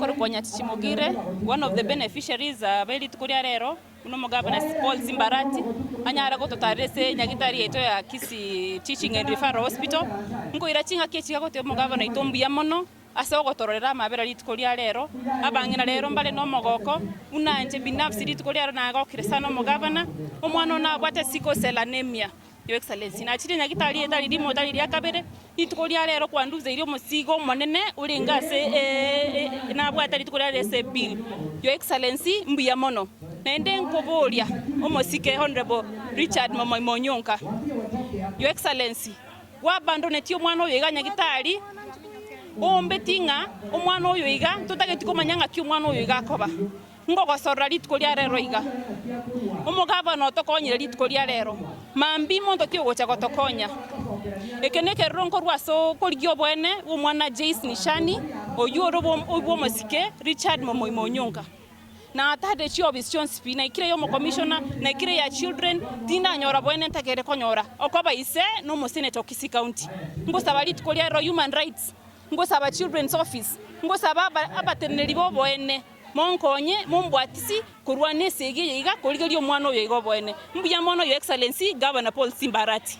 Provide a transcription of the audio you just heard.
nkorokwa Nyatichi Mogire, one of the beneficiaries be rituko ria rero, buna omogabana Paul Simbarati anyare gototarera ase nyagitari yaito ya Kisii Teaching and Referral Hospital. Nkoira ching'aki echi iga gotebia omogabana oito mbuya mono ase ogotororera amabera rituko ria rero, abang'ina rero mbare nomogoko, buna inche binafsi rituko ria rero nagokire sana omogabana, omwana one nabwate sickle cell anemia. Your Excellency, nachire nyagitari etari rimo tari ria kabere, rituko ria rero kwanduseirie omosigo omonene orenge ase nabwate rituko ria rero ase ebill. Your Excellency, mbuya mono. Naende nkoboria omosike Honourable Richard Momoima Onyonka, Your Excellency, gwabandonetie omwana oyo iga nyagitari, oombetie ng'a omwana oyo iga ntotageti komanya ng'aki omwana oyo iga akoba. Ngogosorora rituko ria rero iga, omogabana otokonyire rituko ria rero, mambia monto ki ogocha gotokonya? Eke nekerero nkorwa ase okorigia oboene bw'omwana Jace Nishani, oyio ore bw'omosike Richard Momoima Onyonka. Natade chiofisi chionsi pi, naikire ey'omokomishona, naikire eya children, tindanyora boene ntagere konyora okoba ise nomoseneta o Kisii County. Ngosaba rituko ria rero human rights, ngosaba children's office, ngosaba abateneneri b'oboene. Monkonye, mombwatisi korwana esegi eye iga, korigeria omwana oyo iga oboene. Mbuya mono Your Excellency, Governor Paul Simba Arati.